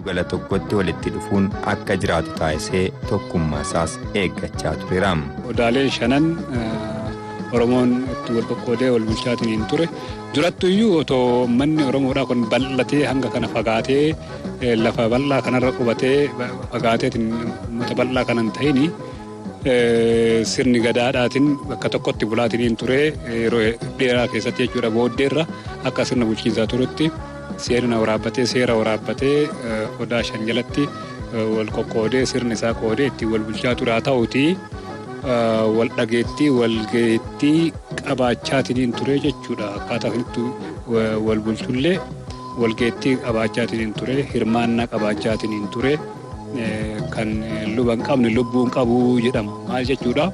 Giddugala tokkotti walitti dhufuun akka jiraatu taasisee tokkummaa isaas eeggachaa tureera. Odaaleen shanan Oromoon itti wal qoqqoodee wal bulchaatiin hin ture. Durattu iyyuu otoo manni Oromoodhaa kun bal'atee hanga kana fagaatee lafa bal'aa kanarra qubatee fagaateetiin uummata bal'aa kana hin ta'ini sirni gadaadhaatiin bakka tokkotti bulaatiin hin ture yeroo dheeraa keessatti jechuudha. Booddeerra akka sirna bulchiinsaa turutti seerina waraabbatee seera waraabbatee odaa shan jalatti wal qoqqoodee sirni isaa qoodee ittiin wal bulchaa ture. Haa ta'uutii wal dhageettii wal geettii qabaachaatiin ture jechuudha. Akkaataa kanatti wal bulchullee wal geettii qabaachaatiin ture, hirmaannaa qabaachaatiin ture. Kan luba hin qabne lubbuu hin qabu jedhama. Maal jechuudha?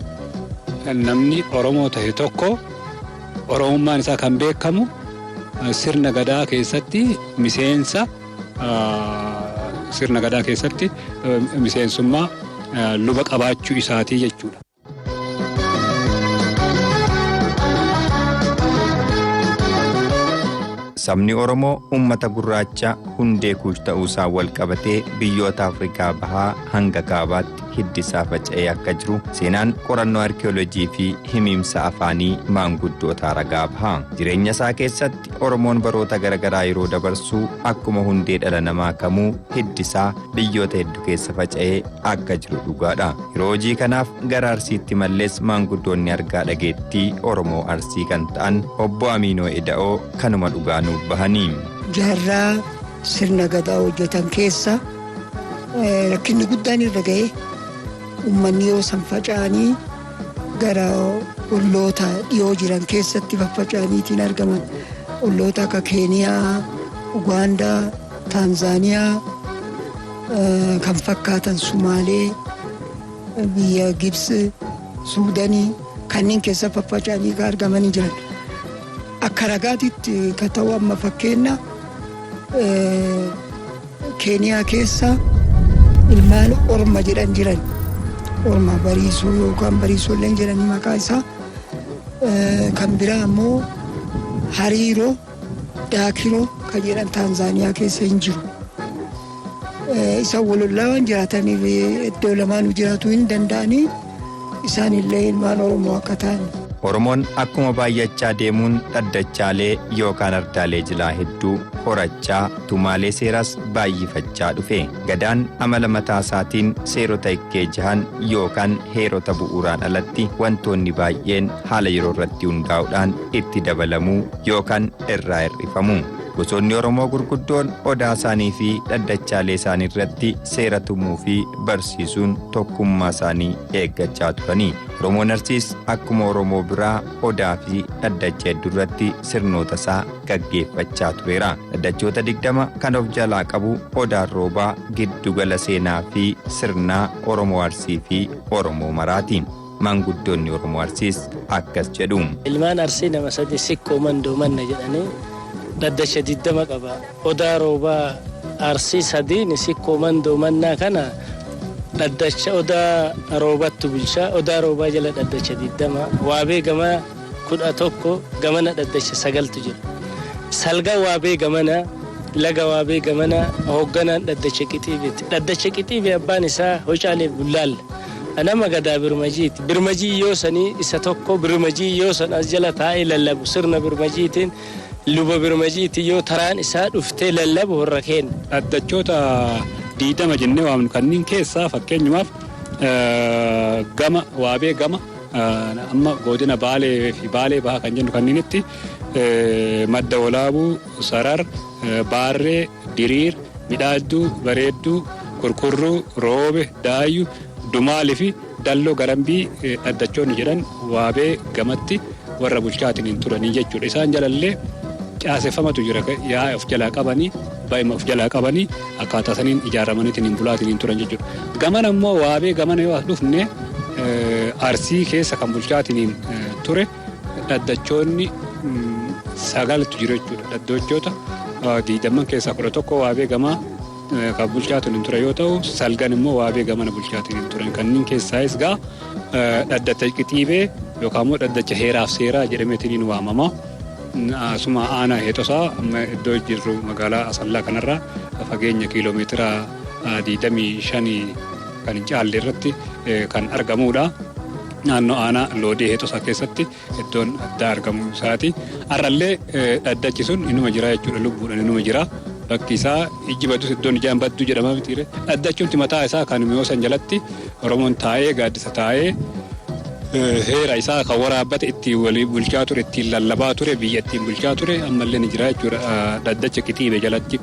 Namni Oromoo ta'e tokko Oromummaan isaa kan beekamu sirna gadaa keessatti miseensa sirna gadaa keessatti miseensummaa luba qabaachuu isaatii jechuudha. Sabni Oromoo uummata gurraacha hundee Kuush ta'uusaa wal qabatee biyyoota Afrikaa Bahaa hanga Kaabaatti hiddi isaa faca'ee akka jiru seenaan qorannoo arkiyoolojii fi himiimsa afaanii maanguddootaa ragaa baha. Jireenya isaa keessatti Oromoon baroota garaagaraa yeroo dabarsu akkuma hundee dhala namaa kamuu hiddi isaa biyyoota hedduu keessa faca'ee akka jiru dhugaadha. Yeroo hojii kanaaf gara Arsiitti mallees maanguddoonni argaa dhageettii Oromoo Arsii kan ta'an obbo Aminoo Eda'oo kanuma dhugaa nuuf bahanii. Jaarraa sirna gadaa hojjetan keessa rakkinni guddaan irra ga'e uummanni yoo san faca'anii gara olloota dhiyoo jiran keessatti faffaca'aniitiin argaman. Olloota akka Keeniyaa, Ugaandaa, Taanzaaniyaa kan fakkaatan Sumaalee, biyya Gibsi, Suudanii kanneen keessa faffaca'anii kan argamanii jiran. Akka ragaatitti kan ta'u amma fakkeenya Keeniyaa keessa ilmaan Orma jedhan jiran. Orma Bariisoo yookaan Bariisolleen jedhanii maqaa isaa. Kan biraa ammoo Hariiroo Daakiroo kan jedhan Taanzaaniyaa keessa hin jiru. Isaan walollaa waan jiraataniif iddoo lamaanuu jiraachuu hin danda'anii isaan illee ilmaan Oromoo akka ta'an. Oromoon akkuma baay'achaa deemuun dhaddachaalee yookaan ardaalee jilaa hedduu horachaa tumaalee seeraas baay'ifachaa dhufe. Gadaan amala mataa isaatiin seerota hikkee jahan yookaan heerota bu'uuraan alatti wantoonni baay'een haala yeroo irratti hundaa'uudhaan itti dabalamuu yookaan irraa hir'ifamu. Gosoonni Oromoo gurguddoon odaa isaanii fi dhaddachaalee isaanii irratti seera tumuu fi barsiisuun tokkummaa isaanii eeggachaa turani. Oromoon Arsiis akkuma Oromoo biraa odaa fi dhaddacha hedduu irratti sirnoota isaa gaggeeffachaa tureera. Dhaddachoota 20 kan of jalaa qabu Odaan Roobaa giddugala seenaa fi sirnaa Oromoo Arsii fi Oromoo maraati. Maanguddoonni Oromoo Arsiis akkas jedhu. Ilmaan Arsii nama sadi Sikkoo Mandoo Manna jedhanii dhaddacha 20 qaba. Odaa Roobaa Arsii sadiin Sikkoo Mandoo Mannaa kana dhaddacha Odaa Roobattu bulcha. Odaa Roobaa jala dhaddacha 20. Waabee gama 11 gamana dhaddacha 9tu jira. Salga Waabee gamana laga Waabee gamana hoogganaan dhaddacha Qixiibeeti. Dhaddacha Qixiibee abbaan isaa Hocaalee Bullaalla. Nama gadaa Birmajiiti. Birmajii yoo sanii isa tokko Birmajii yoo san as jala taa'ee lallabu sirna Birmajiitiin luba Birmajiitiin yoo taraan isaa dhuftee lallabu horra kenna. Dhaddachoota 20 jennee waamnu kanneen keessaa fakkeenyumaaf gama Waabee gama amma godina Baalee fi Baalee Bahaa kan jennu kanneenitti Madda Walaabuu, Sarar, Baarree, Diriir, Midhaadduu, Bareedduu, Kurkurruu, Roobe, Daayyu, Dumaalii fi Dalloo Garambii dhaddachoonni jedhan Waabee gamatti warra bulchaatiin hin turanii jechuudha. Isaan jalallee caaseffamatu jira. Yaa'aa of jalaa qabanii, baay'ima of jalaa qabanii akkaataa saniin ijaaramaniitiin hin bulaatiin hin turan jechuudha. Gamana immoo Waabee gamana yoo as dhufne Arsii keessa kan bulchaatiin ture dhaddachoonni 9tu jiru jechuudha. Dhaddachoota 20 keessaa 11 Waabee gamaa kan bulchaatiin hin ture yoo ta'u, salgan immoo Waabee gamana bulchaatiin hin turan. Kanneen keessaayis gaa dhaddacha Qixiibee yookaan immoo dhaddacha heeraaf seeraa jedhameetiin waamama. Asuma aanaa Heexosaa amma iddoo jirru magaalaa Asallaa kanarraa fageenya kiiloomeetira 25 kan hin caalle irratti kan argamudha. Naannoo aanaa Loodee Heexosaa keessatti iddoon addaa argamu isaati. Har'allee dhaddachi sun inuma jira jechuudha, lubbuudhaan inuma jira. Bakki isaa ijji baddus iddoon ijaan badduu jedhama mitiire. Dhaddachumti mataa isaa kan mi'oo san jalatti Oromoon taa'ee gaaddisa taa'ee seera isaa kan waraabbate ittiin walii bulchaa ture, ittiin lallabaa ture, biyya ittiin bulchaa ture ammallee ni jira jechuudha dhaddacha Qixiibe jalatti.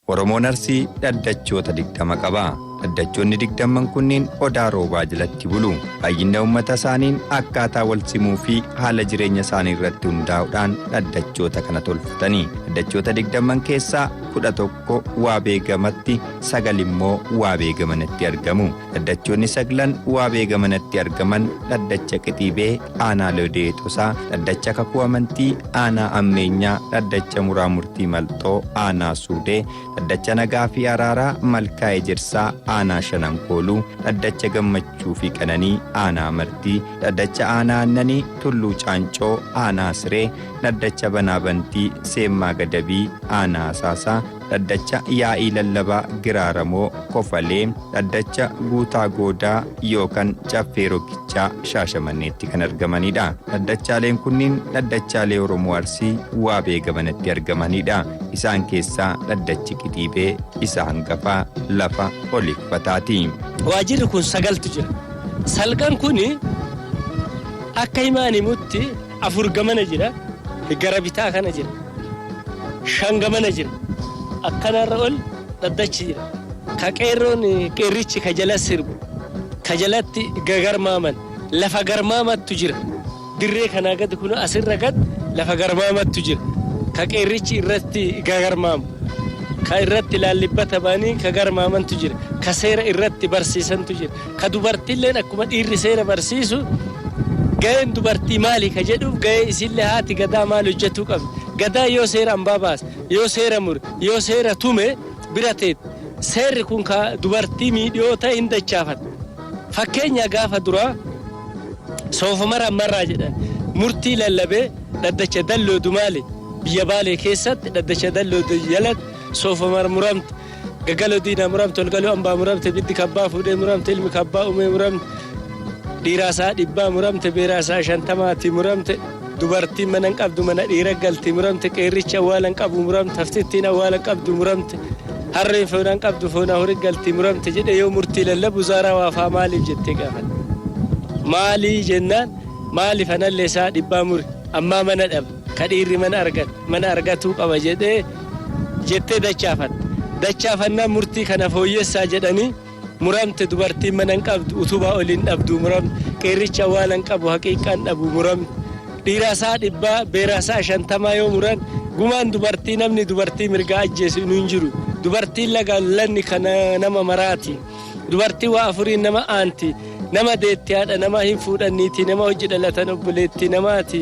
Oromoon Arsii dhaddachoota 20 qaba. Dhaddachoonni 20n kunneen Odaa Roobaa jalatti bulu. Baay'ina uummata isaaniin akkaataa wal simuu fi haala jireenya isaanii irratti hundaa'uudhaan dhaddachoota kana tolfatani. Dhaddachoota 20n keessaa 11 Waabee gamatti, 9 immoo Waabee gamanatti argamu. Dhaddachoonni saglan Waabee gamanatti argaman Dhaddacha Qixiibee Aanaa Loodee Xosaa, Dhaddacha Kakuu Amantii Aanaa Ammeenyaa, Dhaddacha Muraa Murtii Malxoo Aanaa Suudee, Dhaddacha Nagaa fi Araaraa Malkaa Ejersaa Aanaa Shanan Kooluu, Dhaddacha Gammachuu fi Qananii Aanaa Martii, Dhaddacha Aanaa Aannanii Tulluu Caancoo Aanaa Siree, Dhaddacha Banaa Bantii Seemmaa Gadabii Aanaa Asaasaa, Dhaddacha Yaa'ii Lallabaa Giraaramoo Kofalee, Dhaddacha Guutaa Goodaa yookan Caffee Roggichaa Shaashamanneetti kan argamanidha. Dhaddachaaleen kunniin dhaddachaalee Oromoo Arsii Waabee gamanatti argamanidha. Isaan keessaa dhaddachi Qixiibee isa hangafaa lafa oliffataati. Waajirri kun sagaltu jira. Salgan kun akka himaan himutti afur gamana jira. Gara bitaa kana jira. Shan gamana jira. Akkanarra ol dhaddachi jira. Ka qeerroon qeerrichi ka jala sirbu, ka jalatti gagarmaaman, lafa garmaamattu jira. Dirree kanaa gadi kun asirra gad lafa garmaamattu jira. Ka qeerrichi irratti gagarmaamu. Ka irratti laallibbata ba'anii ka garmaamantu jira. Ka seera irratti barsiisantu jira. Ka dubartiilleen akkuma dhiirri seera barsiisu, gaheen dubartii maali ka jedhuuf, gahee isiillee haati gadaa maal hojjetuu qabdi. Gadaa yoo seera ambaa baase, yoo seera mure, yoo seera tume bira teetti. Seerri kun ka dubartii miidhiyoo ta'e hin dachaafata. Fakkeenya gaafa duraa Soofumar Ammarraa jedhan murtii lallabee dhaddacha Dalloo Dumaale biyya Baalee keessatti dhaddacha Dalloo jalatti Soofumar muramte, Gagaloo Diinaa muramte, Olgaloo Ambaa muramte, Biddi Kabbaa fuudhee muramte, Ilmi Kabbaa Umee muramte, dhiiraasaa 100 muramte, beeraasaa 50ti muramte, dubartiin mana hin qabdu mana dhiira galti muramte, qeerrichi awwaala hin qabu muramte, haftittiin awwaala hin qabdu muramte, harreen foona hin qabdu foona horii galti muramte jedhee yoo murtii lallabu, Zaaraa Waafaa maaliif jettee gaafatte. Maalii jennaan, maaliif anallee isaa 100 muri, ammaa mana dhaba, ka dhiirri mana argate mana argatuu qaba jedhee jettee dachaafatte. Dachaafannaan murtii kana fooyyessaa jedhanii, muramte dubartiin mana hin qabdu utubaa ol hin dhabdu muramte, qeerrichi awwaala hin qabu haqiiqqaan dhabu muramte, dhiiraasaa 100 beeraasaa 50 yoo muran, gumaan dubartii namni dubartii mirgaa ajjeesu inuu hin jiru. Dubartiin laga lanni kana nama maraati. Dubartii waa afuriin nama aanti. Nama deetti, haadha nama hin fuudhanniiti, nama hojii dhalatan, obboleettii namaati,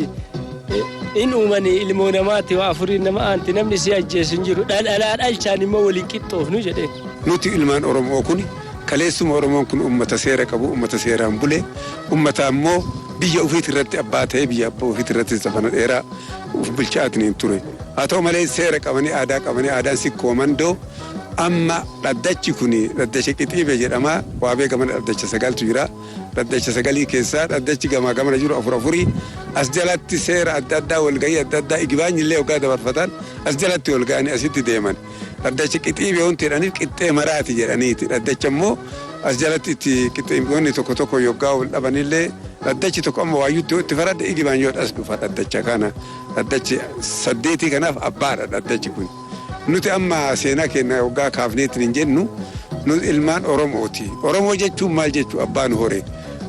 in uumanii ilmoo namaati. Waa afuriin nama aanti, namni si ajjeesu hin jiru, dhalaa dhalchaan immoo waliin qixxoofnu jedheen. Nuti ilmaan Oromoo kun kaleessuma Oromoon kun ummata seera qabu, ummata seeraan bule, ummata ammoo biyya ofiit irratti abbaa ta'e, biyya abbaa ofiit irratti zamana dheeraa uf bulchaatiniin ture. Haa ta'u malee seera qabanii, aadaa qabanii, aadaan Sikkoo Mandoo amma dhaddachi kun dhaddacha Qixiibe jedhama. Waabee gamana dhaddacha sagaltu jira. Dhaddacha sagalii keessaa dhaddachi gamaa gamana jiru afur afurii. As jalatti seera adda addaa, walgahii adda addaa, igibaanyi illee hoggaa dabarfatan as jalatti walgahanii asitti deeman. Dhaddacha Qixiibe wanti jedhaniif qixxee maraati jedhaniiti. Dhaddacha immoo as jalatti itti qixxiimonni tokko tokko yoggaa wal dhabanillee, dhaddachi tokko amma Waayyutti yoo itti faradde, igibaan yoo as dhufa dhaddacha kana. Dhaddachi saddeetii kanaaf abbaadha dhaddachi kun. Nuti amma seenaa keenya hoggaa kaafneetiin hin jennu, nu ilmaan Oromooti. Oromoo jechuun maal jechuu, abbaan hore.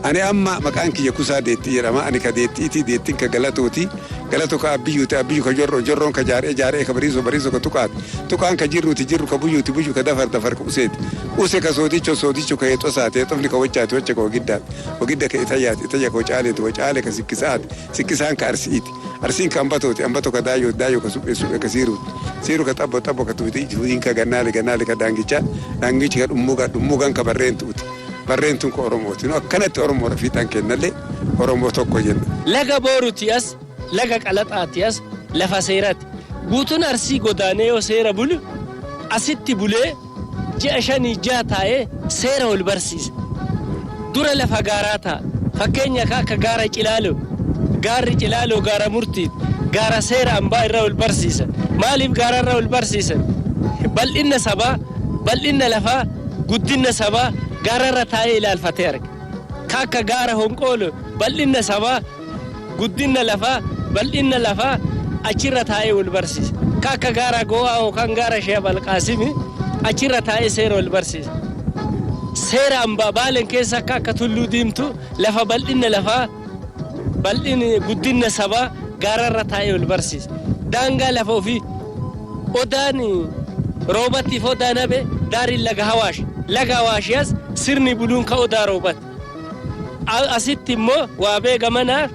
Ani amma maqaan kiyya Kusaa Deettii jedhama. Ani ka Deettiiti, Deettiin ka Galatooti. Galatu ka Abbiyyuuti, Abbiyyu ka Jorroo, Jorroon ka Jaaree, Jaaree ka Bariisoo, Bariisoo ka Tuqaati, Tuqaan ka Jirruuti, Jirru ka Buyyuuti, Buyyu ka Dafar, Dafar ka Useeti, Use ka Soodicho, Soodicho ka Heexosaati, Heexofni ka Wachaati, Wacha ka Wagiddaati, Wagidda ka Itayyaati, Itayya ka Wacaaleeti, Wacaale ka Sikkisaati, Sikkisaan ka Arsi'iiti, Arsiin ka Ambatooti, Ambato ka Daayyooti, Daayyo ka Suphee, Suphee ka Siiruuti, Siiru ka Xabbo, Xabbo ka Tuutii, Tuutiin ka Gannaale, Gannaale ka Daangichaa, Daangichi ka Dhummuugaa, Dhummuugaan ka Barreentuuti. Barreentuun ka Oromooti. Nu akkanatti Oromoodha fiixaan kennallee Oromoo tokko jenna. Laga Booruti as, laga Qalaxaati as, lafa seeraati. Guutuun Arsii godaanee yoo seera bulu asitti bulee ji'a shanii ja'a taa'ee seera wal barsiisa. Dura lafa gaaraa ta'a. Fakkeenya akka gaara Cilaaloo. Gaarri Cilaaloo gaara murtiiti. Gaara seera ambaa irra wal barsiisan. Maaliif gaara irra wal barsiisan? Bal'inna sabaa, bal'inna lafaa, guddinna sabaa gaara irra taa'ee ilaalfatee arga. Ka akka gaara Honqoolo bal'inna sabaa, guddinna lafaa, bal'inna lafaa achirra taa'ee wal barsiisa. Ka akka gaara Go'aa yookaan gaara Shee Abalqaasimi achirra taa'ee seera wal barsiisa. Seera ambaa Baaleen keessa akka akka Tulluu Diimtuu lafa bal'inna lafaa, bal'in guddinna sabaa gaararra taa'ee wal barsiisa. Daangaa lafa ofii Odaan Roobattiif Odaan hafe daariin laga Hawaash. Laga Hawaashii as sirni buluun ka Odaa Roobati. Asitti immoo Waabee gamanaa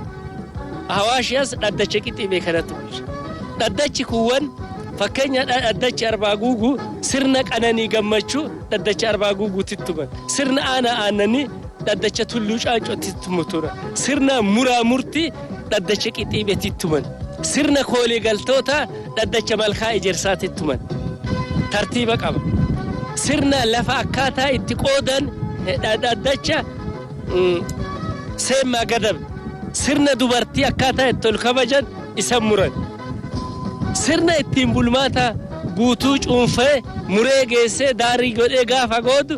Hawaashii as dhaddacha Qixxiibee kanatti bulcha. Dhaddachi kuuwwan fakkeenya dhaddachi Arbaa Guuguu sirna Qananii Gammachuu dhaddacha Arbaa Guuguutti tuman. Sirna Aanaa Aannanii dhaddacha Tulluu Caancootti tumu turan. Sirna Muraa Murtii dhaddacha Qixxiibeetti tuman. Sirna Koolee Galtootaa dhaddacha Malkaa Ejersaatti tuman. Tartiiba qaba. Sirna lafa akkaataa itti qoodan dhaddacha Seemmaa Gadab. Sirna dubartii akkaataa itti ol kabajan isa muran. Sirna ittiin bulmaata guutuu cuunfee muree geessee daarii godhee gaafa goodu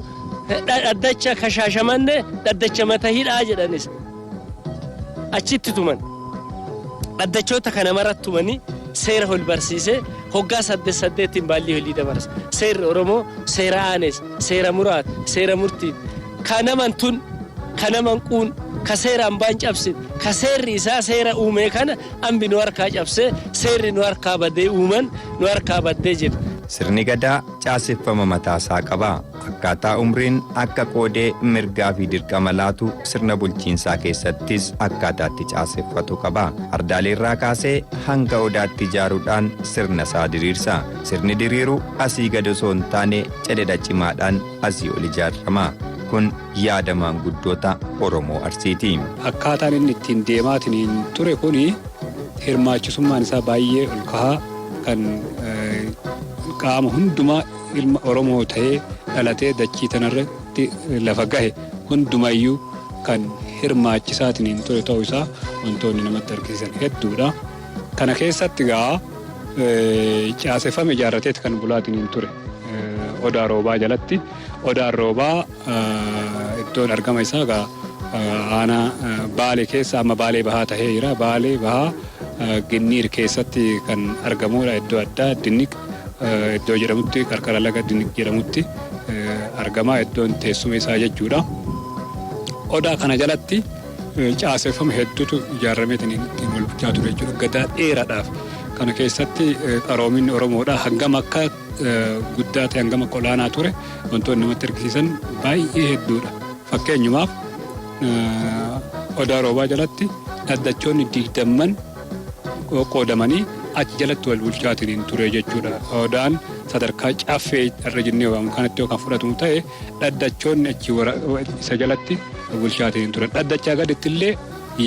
dhaddacha Kashaashamanne dhaddacha mata hidhaa jedhanis achitti tuman. Dhaddachoota kana maratti tumanii seera hol barsiisee hoggaa saddeet saddeettiin baallii holii dabarsa. Seerri Oromoo seera aanees, seera muraat, seera murtiit. Ka naman tun, ka naman quun, ka seera ambaan cabsin, ka seerri isaa seera uumee kana ambi nu harkaa cabsee seerri nu harkaa badee uuman nu harkaa baddee jira. Sirni Gadaa caaseffama mataasaa qaba. Akkaataa umriin akka qoodee mirgaa fi dirqama laatu sirna bulchiinsaa keessattis akkaataatti caaseffatu qaba. Ardaaleerraa kaasee hanga Odaatti ijaaruudhaan sirna isaa diriirsa. Sirni diriiru asii gad osoo hin taane cededha cimaadhaan asii ol ijaarama. Kun yaada maanguddoota Oromoo Arsiiti. Akkaataan inni ittiin deemaatiin ture kuni hirmaachisummaan isaa baay'ee ol kahaa kan qaama hundumaa ilma Oromoo ta'ee dhalatee dachii tanarratti lafa gahe hundumayyuu kan hirmaachisaatiin ture ta'uu isaa wantoonni namatti argisiisan hedduudha. Kana keessatti gaa caaseffame ijaarrateeti kan bulaatiin ture. Odaa Roobaa jalatti. Odaan Roobaa iddoon argama isaa gaa aanaa Baalee keessa amma Baalee Bahaa tahee jira. Baalee Bahaa Ginniir keessatti kan argamudha. Iddoo addaa Dinniq iddoo jedhamutti qarqara laga Dinniq jedhamutti argama. Iddoon teessuma isaa jechuudha. Odaa kana jalatti caaseffama hedduutu ijaarameetiin ittiin wal bulchaa ture jechuudha. Gadaa dheeraadhaaf kana keessatti qaroominni Oromoodha hangam akka guddaa ta'e hangam akka olaanaa ture wantoonni namatti argisiisan baay'ee hedduudha. Fakkeenyumaaf Odaa Roobaa jalatti dhaddachoonni 20 qoodamanii achi jalatti wal bulchaatiin ture jechuudha. Odaan sadarkaa caffee irra jennee waamnu kanatti yoo kan fudhatamu ta'e dhaddachoonni achi isa jalatti bulchaatiin ture. Dhaddachaa gaditti illee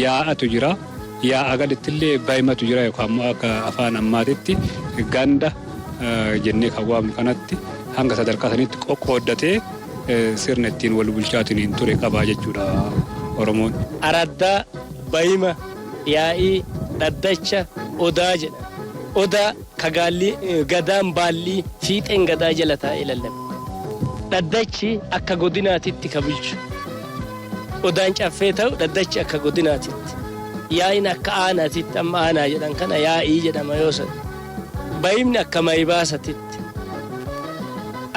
yaa'atu jira. Yaa'a gaditti illee baymatu jira yookaan immoo akka afaan ammaatitti ganda jennee kan waamnu kanatti hanga sadarkaa sanitti qoqqooddatee sirna ittiin wal bulchaatiin ture qaba jechuudha Oromoon. Araddaa, bayima, yaa'ii, dhaddacha, odaa jedha. Odaa ka gaalli gadaan baallii fiixeen gadaa jala taa'ee lallabe. Dhaddachi akka godinaatitti ka bulchu. Odaan caffee ta'u dhaddachi akka godinaatitti. Yaa'iin akka aanaatitti amma aanaa jedhan kana yaa'ii jedhama yoo san. Bayimni akka mayibaasatitti.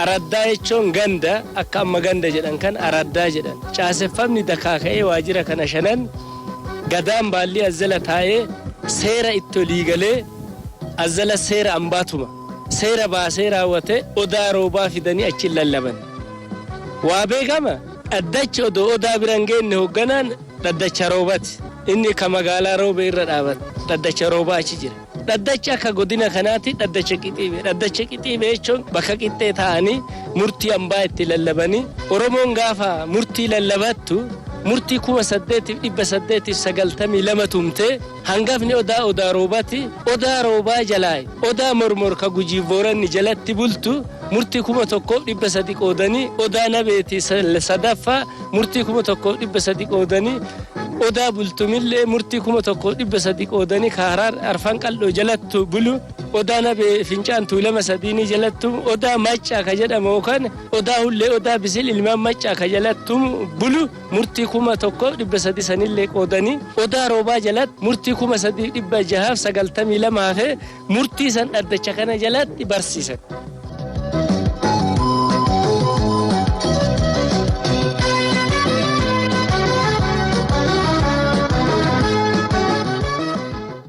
Araddaa jechuun ganda akka amma ganda jedhan kana araddaa jedhan. Caaseffamni dakaa ka'ee waajjira kana shanan gadaan baallii as jala taa'ee Seera itti olii galee azzala seera ambaatuma. Seera baasee raawwatee Odaa Roobaa fidanii achiin lallaban. Waa beekama dhaddachi odoo Odaa bira hin geenne hoogganaan dhaddacha Roobati. Inni ka magaalaa Roobee irra dhaabata. Dhaddacha Roobaa achi jira. Dhaddachi akka godina kanaatti dhaddacha Qixiibee. Dhaddacha Qixiibee jechuun bakka qixxee taa'anii murtii ambaa itti lallabanii Oromoon gaafa murtii lallabattu murtii 8892 tumtee hangafni Odaa Odaa Roobati. Odaa Roobaa jalaa Odaa Mormor ka Gujiif Booranni jalatti bultu murtii 1300 qoodanii, Odaa Nabeeti sadaffaa murtii 1300 qoodanii, Odaa Bultumillee murtii 1300 qoodanii ka Harar Arfan Qal'oo jalattu bulu, Odaa Nabee Fincaan Tuulama sadiinii jalattu, Odaa Maccaa ka jedhamu yookaan Odaa Hullee Odaa Bisil ilmaan Maccaa ka jalattu bulu murtii 1300 sanillee qoodanii, Odaa Roobaa jalatti murtii 3692 hafee murtii san dhaddacha kana jalatti barsiisan.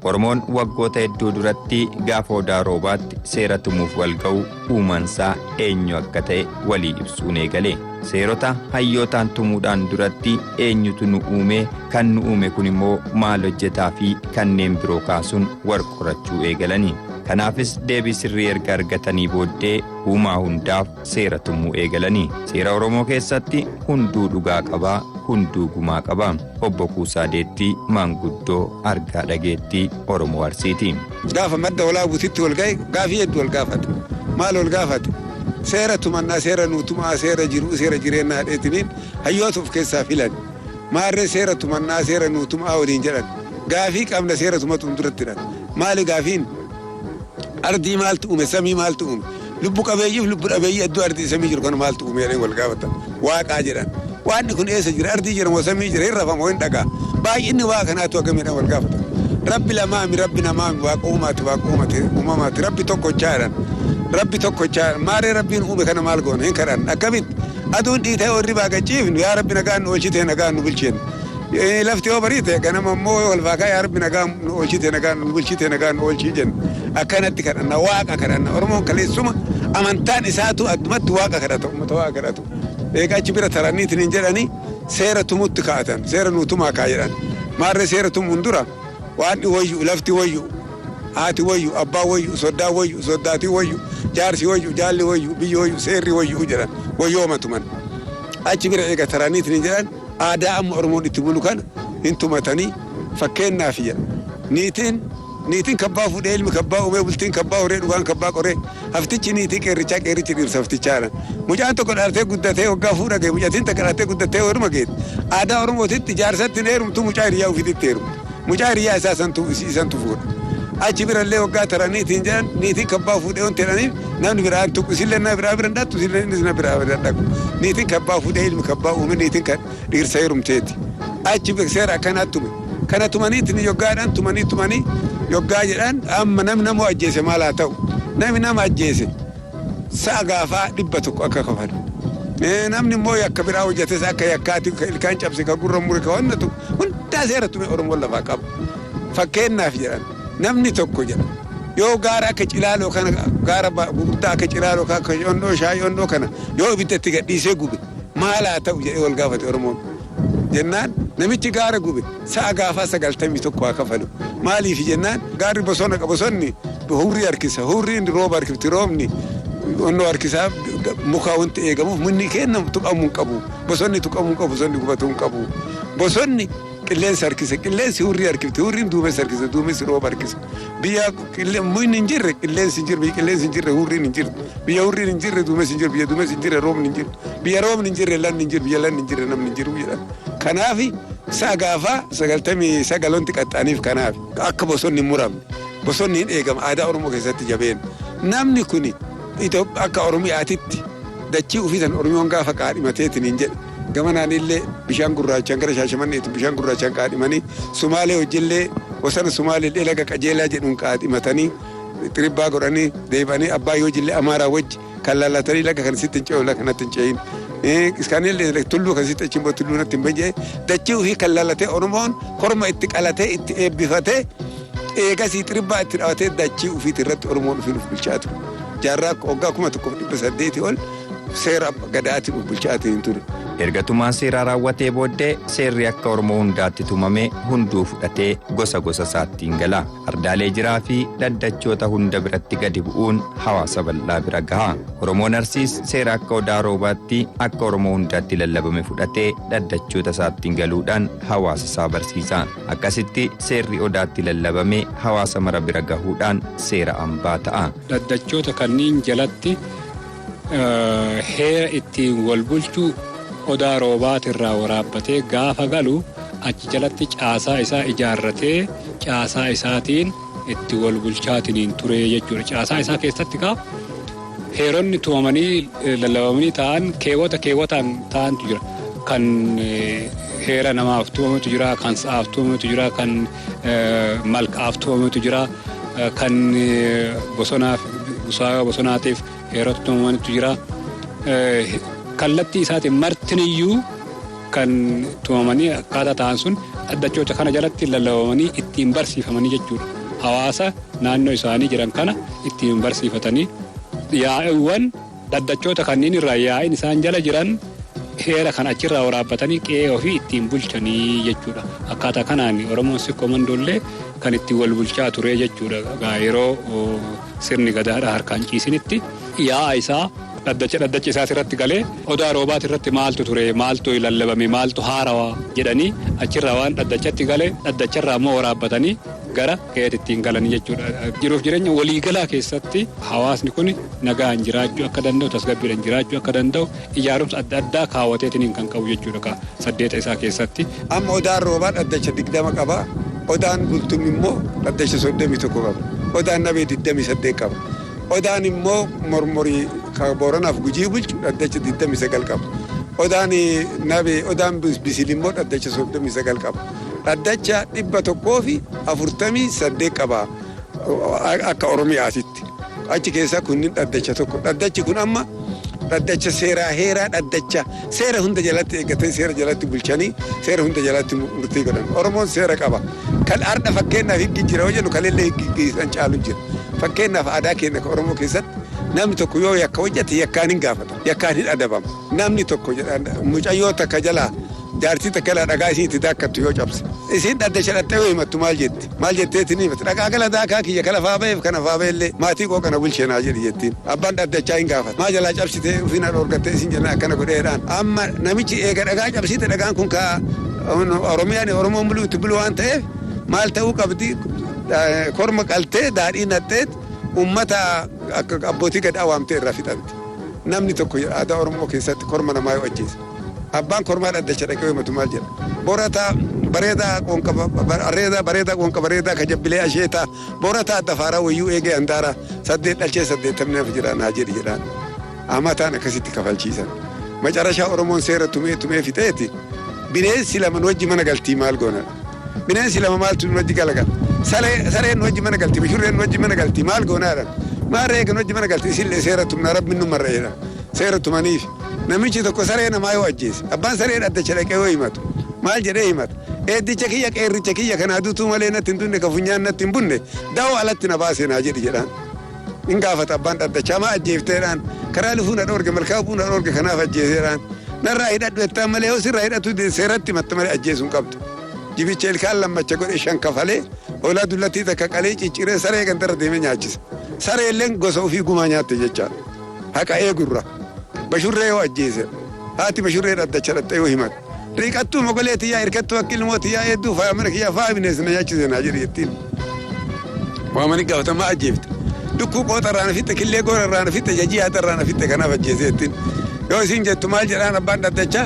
Oromoon waggoota hedduu duratti gaafa Odaa Roobaatti seera tumuuf wal ga'u uumansaa eenyu akka ta'e walii ibsuun eegale. Seerota hayyootaan tumuudhaan duratti eenyutu nu uume, kan nu uume kun immoo maal hojjetaa fi kanneen biroo kaasuun war qorachuu eegalani. Kanaafis deebii sirrii erga argatanii booddee uumaa hundaaf seera tumuu eegalani. Seera Oromoo keessatti hunduu dhugaa qaba, hunduu gumaa qaba. Obbo Kuusaa Deettii maanguddoo argaa dhageettii Oromoo Arsiiti. Gaafa Madda Walaabuutitti wal ga'e gaafii hedduu wal gaafate. Maal wal gaafate? Seera tumannaa, seera nuu tumaa, seera jiruu, seera jireennaa jedheetiniin hayyoota of keessaa filan. Maarree seera tumannaa, seera nuu tumaa waliin jedhan. Gaafii qabna seera tumatuun duratti jedhan. Maali gaafiin? Ardii maaltu uume? Samii maaltu uume? Lubbu qabeeyyii fi lubbu dhabeeyyii hedduu ardii samii jiru kana maaltu uume jedhanii wal gaafatan. Waaqaa jedhan. Waaqni kun eessa jira? Ardii jira moo samii jira? Hin rafa moo hin dhagaa? Baay'inni waa kanaatu hagamii jedhanii wal gaafatan. Rabbi lamaami, Rabbi namaami, Waaqa uumaati, Waaqa uumate, uumamaati. Rabbi tokkochaa jedhan. Rabbi tokkochaa jedhan. Maarree Rabbiin uume kana maal goona? Hin kadhanna. Akkamitti? Aduun dhiitee yoo hirribaa gad ciifnu yaa Rabbi nagaan nu oolchitee nagaan nu bulchi jenna. Lafti yoo bariite ganama immoo yoo lafaa ka'e yaa Rabbi nagaan nu oolchitee nagaan nu bulchitee nagaan nu oolchii jenna. Akkanatti kadhanna, Waaqa kadhanna. Oromoon kaleessuma amantaan isaatu addumatti Waaqa kadhata, uummata Waaqa kadhatu. Eega achi bira taraniitiin hin jedhanii seera tumutti ka'atan. Seera nuu tumaa kaa jedhan. Maarree seera tumuun dura Waaqni wayyu, lafti wayyu, haati wayyu, abbaan wayyu, soddaan wayyu, soddaatiin wayyu, jaarsi wayyu, jaalli wayyu, biyyi wayyu, seerri wayyu jedhan. Wayyooma tuman. Achi bira eega taraniitiin hin jedhan aadaa amma Oromoon itti bulu kana hin tumatanii fakkeennaaf jedha. Niitiin Niitiin kabbaa fuudhee ilmi kabbaa uumee bultiin kabbaa horee dhugaan kabbaa qoree haftichi niitii qeerrichaa qeerrichi dhiirsa haftichaa jedhan. Mucaan tokko dhalatee guddatee waggaa fuudha gahe mucatiin takka dhalattee guddattee heeruma geette. Aadaa Oromootitti jaarsatti hin heerumtu mucaa hiriyyaa ofiititti heerumti. Mucaa hiriyyaa isaa santu isii santu fuudha. Achi birallee waggaa tara niitiin jedhan niitiin kabbaa fuudhee wanti jedhaniif namni biraa hin tuqu isillee nama biraa bira hin dhaqxu isillee innis nama biraa bira hin dhaqu. Niitiin kabbaa fuudhee ilmi kabbaa uume niitiin kan dhiirsa heerumteeti. Achi seera akkanaa tume. Kana tumaniitiin yoggaadhaan tumanii tumanii yoggaa jedhan amma namni nama ajjeese maal haa ta'u? Namni nama ajjeese sa'a gaafaa 100 akka kafalu. Namni immoo yakka biraa hojjetes akka yakkaati ka ilkaan cabse ka gurra mure ka wannatu hundaa seera tume Oromoon lafaa qaba. Fakkeenyaaf jedhan namni tokko jedha yoo gaara akka Cilaaloo kana gaara gurguddaa akka Cilaaloo akka Yonnoo Shaayonnoo kana yoo ibidda itti gadhiisee gube maal haa ta'u jedhee wal gaafate Oromoon. Jennaan namichi gaara gube sa'a gaafaa 91 haa kafalu. Maaliif jennaan gaarri bosona qaba bosonni hurrii harkisa hurriin rooba harkifti roobni onnoo harkisaa mukaa wanti eegamuuf munni kennamu tuqamuu hin qabu. Bosonni tuqamuu hin qabu bosonni gubatuu hin qabu. Bosonni qilleensa harkisa qilleensi hurrii harkifti hurriin duumessa harkisa duumessi rooba harkisa. Biyya mukni hin jirre qilleensi hin jiru biyya qilleensi hin jirre hurriin hin jirtu biyya hurriin hin jirre duumessi hin jiru biyya duumessi hin jirre roobni hin jiru biyya roobni hin jirre lanni hin jiru biyya lanni hin jirre namni hin jiru jedhan. Kanaaf sa'a gaafaa 99 wanti qaxxaaniif kanaaf akka bosonni hin muramne bosonni hin eegama aadaa Oromoo keessatti jabeen namni kuni akka Oromiyaatitti dachii ofii san Oromiyoon gaafa qaadhimateetiin hin jedhe gamanaan illee bishaan gurraachaan gara Shaashamanneetiin bishaan gurraachaan qaadhimanii Sumaalee hojillee bosona Sumaalee illee laga qajeelaa jedhuun qaadhimatanii xiribbaa godhanii deebi'anii Abbaayii hojillee Amaaraa wajji kan laallatanii laga kan sitti hin ce'u laga kanatti hin ce'in. Kanillee tulluu kan sitti achiin tulluu natti hin bayyee dachii ofii kan laallatee Oromoon korma itti qalatee itti eebbifatee Eegasii xiribbaa itti dhaawatee dachii ofiitii irratti Oromoon ofiin of bulchaa ture. Jaarraa waggaa 1800 ol seera gadaatiin of bulchaatiin hin ture. Erga tumaan seeraa raawwatee booddee, seerri akka Oromoo hundaatti tumame hunduu fudhatee gosa gosa isaattiin gala. Ardaalee jiraa fi dhaddachoota hunda biratti gadi bu'uun hawaasa bal'aa bira gaha. Oromoon Arsiis seera akka Odaa Roobaatti akka Oromoo hundaatti lallabame fudhatee dhaddachoota isaattiin galuudhaan hawaasa isaa barsiisa. Akkasitti seerri Odaatti lallabame hawaasa mara bira gahuudhaan seera hambaa ta'a. Dhaddachoota kanneen jalatti heera ittiin wal bulchuu Odaa Roobaatirraa waraabbatee gaafa galu, achi jalatti caasaa isaa ijaarratee caasaa isaatiin itti wal bulchaatiniin ture jechuudha. Caasaa isaa keessatti kaa heeronni tumamanii lallabamanii ta'an keewwata keewwataan ta'antu jira. Kan heera namaaf tumametu jira, kan sa'aaf tumametu jira, kan malkaaf tumametu jira, kan bosonaaf busaa bosonaatiif heerota tumamantu jira. Kallattii isaatiin martiniyyuu kan tumamanii akkaataa ta'an sun dhaddachoota kana jalatti lallabamanii ittiin barsiifamanii jechuudha. Hawaasa naannoo isaanii jiran kana ittiin barsiifatanii, yaa'iiwwan dhaddachoota kanneen irraa yaa'iin isaan jala jiran heera kan achirraa waraabbatanii qe'ee ofii ittiin bulchanii jechuudha. Akkaataa kanaan Oromoon Sikkoo Mandoollee kan ittiin wal bulchaa ture jechuudha. Yeroo sirni gadaadhaa harkaan ciisinitti yaa'a isaa dhaddacha dhaddacha isaas irratti galee, Odaa Roobaati irratti maaltu ture, maaltu lallabame, maaltu haarawaa jedhanii, achirraa waan dhaddachatti galee dhaddacharraa immoo waraabbatanii gara qe'eetti ittiin galanii jechuudha. Jiruuf jireenya waliigalaa keessatti hawaasni kun nagaan jiraachuu akka danda'u, tasgabbiidhaan jiraachuu akka danda'u ijaarumsa adda addaa kaawwateetiin kan qabu jechuudha saddeeta isaa keessatti. Amma Odaan Roobaa dhaddacha 20 qaba. Odaan Bultum immoo dhaddacha 31 qaba. Odaan Nabee 28 qaba. Odaan immoo Mormorii Booranaaf Gujii bulchu dhaddacha 29 qaba. Odaan Nabee, Odaan Bisil immoo dhaddacha 39 qaba. Dhaddacha 148 qaba akka Oromiyaatitti. Achi keessaa kunniin dhaddacha tokko. Dhaddachi kun amma dhaddacha seeraa heeraa, dhaddacha seera hunda jalatti eeggatanii, seera jalatti bulchanii, seera hunda jalatti murtii godhan. Oromoon seera qaba. Kan har'a fakkeenyaaf higgi jira yoo jennu, kalellee higgi san caalu jira. Fakkeenyaaf aadaa keenya kan Oromoo keessatti namni tokko yoo yakka hojjete yakkaan hin gaafata. Yakkaan hin adabama. Namni tokko mucayyoo takka jalaa, jaartii takka jalaa dhagaa isiin itti daakkattu yoo cabse. Isiin dhaddacha dhattee yoo himattu maal jetti? Maal jetteetti ni himatti? "Dhagaa gala daakaa kiyya kala faa ba'eef kana faa ba'ellee maatii koo kana bulcheenaa" jedhi jettiin. Abbaan dhaddachaa hin gaafata. "Maa jalaa cabsitee ofiin dhoorgattee?" isin jennaan, "Akkana godheedhaan." Amma namichi eega dhagaa cabsite, dhagaan kun ka Oromiyaan Oromoon buluu itti bulu waan ta'eef maal ta'uu qabdi? Korma qaltee daadhii naqxeet uummata akka abbootii gadaa waamtee irraa fixanti. Namni tokko aadaa Oromoo keessatti korma namaa yoo ajjeese, abbaan kormaa dhaddacha dhaqee himatu maal jedha? "Borataa bareedaa qoonqa bareedaa bareedaa qoonqa bareedaa ka jabbilee asheetaa borataa dafaaraa wayyuu eegee handaaraa saddeet dhalchee saddeettamni hafa jira naa" jedhi jedhaan. Amataan akkasitti kafalchiisan. Macarashaa Oromoon seera tumee tumee fixeeti, bineensi lama nu wajji mana galtii maal goonadha? Bineensi lama maaltu nu wajji galagala? Sareen nu wajji mana galti, bishurreen nu wajji mana galti, maal goonaadha? Maal reega nu wajji mana galti, isillee seera tumna, rabbi nu marra jedha. Seera tumaniif. Namichi tokko saree namaa yoo ajjeese, abbaan saree dhaddacha dhaqee yoo himatu maal jedhee himata? "Eeddicha kiyya, qeerricha kiyya kanaa duutuu malee natti hin dunne, ka funyaan natti hin bunne, da'oo alatti na baasee naa" jedhi jedhaan. Hin gaafata abbaan dhaddachaa, "Maa ajjeefteedhaan?" "Karaa lufuu na dhoorge, malkaa bu'uu na dhoorge, kanaaf ajjeeseedhaan." "Narraa hidhadhu jettaan malee, yoo sirraa hidhatu seeratti himatta malee ajjeesuu hin qabdu." Jibicha ilkaan lammacha godhe shan kafalee, hoolaa dullattii takka qalee cicciree saree gandarra deemee nyaachisa. Sareelleen gosa ofii gumaa nyaatte jechaadha. Haqa eegurra. Bashurree yoo ajjeese, haati bashurree dhaddacha dhattee yoo himatu, "Riiqattuu mogolee tiyyaa, hirkattuu akka ilmoo tiyyaa, eedduu faaya mana kiyyaa, faaya bineensi na nyaachise naa" jedhi jettiin. Waamanii gaafatamaa, "Ajjeefte?" "Lukkuu qooxa irraa na fixxe, killee goora irraa na fixxe, jajii haata irraa na fixxe, kanaaf ajjeese" jettiin. Yoo isin jettu maal jedhaan abbaan dhaddachaa?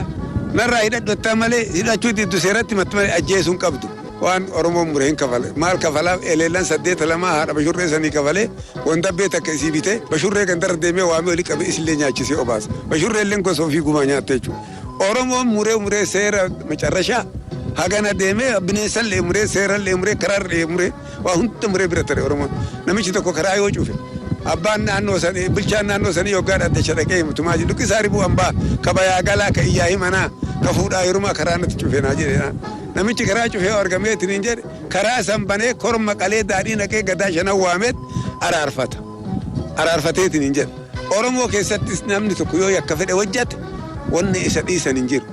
"Narraa hidhadhu jettaan malee, hidhachuu diddu seeratti himatti malee ajjeesuu hin qabdu." Waan Oromoon mure hin kafale. Maal kafalaaf? Eleellan saddeeta lamaa haadha bashurree sanii kafalee, wandabbee takka isii bitee, bashurree gandarra deemee waamee olii qabee isillee nyaachisee obaasa. Bashurreelleen gosa ofii gumaa nyaatte jechuudha. Oromoon muree muree seera macarrashaa hagana deemee, bineensallee muree, seerallee muree, karaarlee muree, waa hunda muree bira tare Oromoon. Namichi tokko karaa yoo cufe, abbaan naannoo sanii, bulchaan naannoo sanii yoggaa dhaddacha dhaqee himatu maal jedhu? "Luqqisaa ribuu hambaa kabayaa galaa ka iyyaa himanaa ka fuudhaa heerumaa karaa natti cufe naa" jedhe. Namichi karaa cufee argameetiin hin jedhe, karaa san banee korma qalee daadhii naqee gadaa shanan waameet araarfata. Araarfateetiin hin jedhe. Oromoo keessattis namni tokko yoo yakka fedhe hojjate, wanni isa dhiisan hin jiru.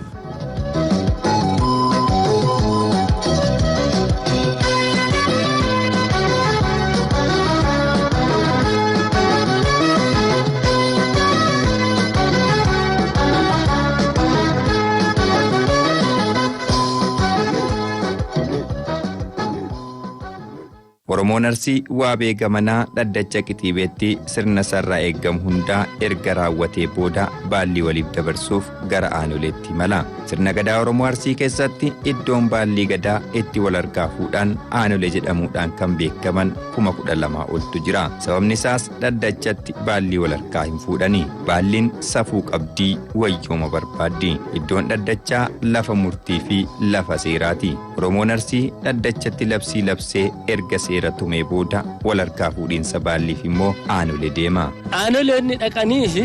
Oromoon Arsii Waabee Gamanaa dhaddacha Qixiibeetti sirna sarraa eeggamu hundaa erga raawwatee booda baallii waliif dabarsuuf gara aanoleetti imala. Sirna gadaa Oromoo Arsii keessatti iddoon baallii gadaa itti wal harkaa fuudhaan aanolee jedhamuudhaan kan beekaman 12,000 oltu jira. Sababni isaas dhaddachatti baallii wal harkaa hin fuudhani. Baalliin safuu qabdii, wayyooma barbaaddi. Iddoon dhaddachaa lafa murtii fi lafa seeraati. Oromoon Arsii dhaddachatti labsii labsee erga seera tumee booda wal harkaa fuudhiinsa baalliif immoo aanolee deema. Aanolee inni dhaqanii fi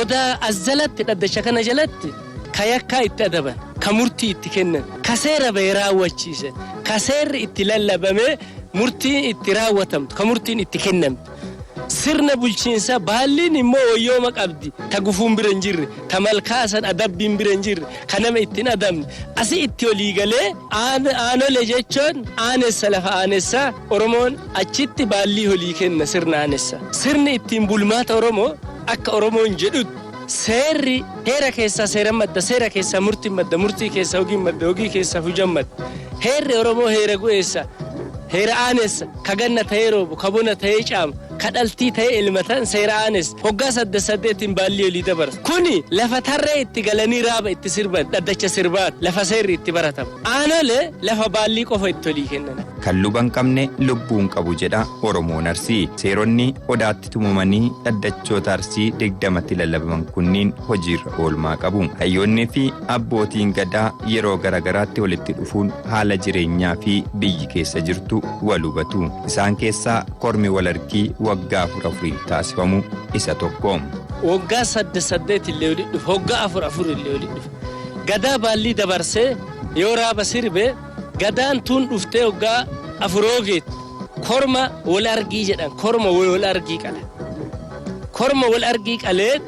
odaa as jalatti, dhaddacha kana jalatti, ka yakkaa itti adaban, ka murtii itti kennan, ka seera bahee raawwachiisan, ka seerri itti lallabamee murtiin itti raawwatamtu, ka murtiin itti kennamtu. Sirna bulchiinsaa baalliin immoo wayyooma qabdi. Ta gufuun bira hin jirre, ta malkaa san adabbiin bira hin jirre, ka nama ittiin adabne. Asi itti olii galee aanolee jechuun aanessa, lafa aanessaa Oromoon achitti baallii olii kenna, sirna aanessa. Sirni ittiin bulmaata Oromoo akka Oromoon jedhutti seerri heera keessaa seera madda, seera keessaa murtiin madda, murtii keessaa hojiin madda, hojii keessaa hujan madda. Heerri Oromoo heera gu'eessa, heera aanessa, ka ganna ta'ee roobu, ka bona ta'ee caamu, ka dhaltii ta'ee elmatan seera aanessa. Hoggaa saddeet saddeetiin baallii olii dabarsa. Kuni lafa tarree itti galanii raaba itti sirban, dhaddacha sirbaat, lafa seerri itti baratamu. Aanolee lafa baallii qofa itti olii kennan. Kan luba hin qabne lubbuu hin qabu jedha Oromoon Arsii. Seeronni odaatti tumamanii dhaddachoota Arsii 20tti lallabaman kunniin hojiirra oolmaa qabu. Hayyoonnii fi abbootiin gadaa yeroo garagaraatti walitti dhufuun haala jireenyaa fi biyyi keessa jirtu wal hubatu. Isaan keessaa kormi walargii waggaa afur afuriin taasifamu isa tokko. Waggaa saddeet saddeet illee walitti dhufa, waggaa afur afur illee walitti dhufa. Gadaa baallii dabarsee yoo raaba sirbe, gadaan tun dhuftee waggaa afuroo geetti. Korma wal argii jedhan, korma wal argii qala. Korma wal argii qalee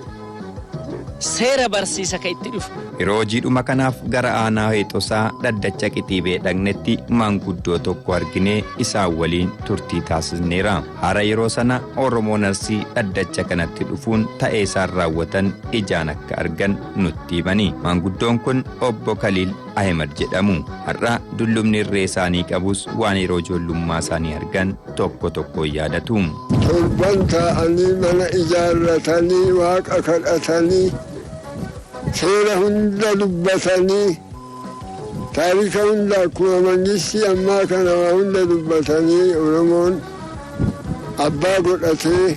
seera barsiisa ka itti dhufu. Yeroo hojiidhuma kanaaf gara aanaa Heexosaa dhaddacha Qixiibee dhaqnetti maanguddoo tokko arginee isaan waliin turtii taasisneera. Haara yeroo sana Oromoon Arsii dhaddacha kanatti dhufuun ta'ee isaan raawwatan ijaan akka argan nutti himani. Maanguddoon kun obbo Kaliil Ahimad jedhamu. Har'a dullumni irree isaanii qabus waan yeroo ijoollummaa isaanii argan tokko tokko yaadatu. Torban taa'anii mana ijaarratanii, waaqa kadhatanii, seera hunda dubbatanii, taarika hunda akkuma mangistii ammaa kana waa hunda dubbatanii, Oromoon abbaa godhatee.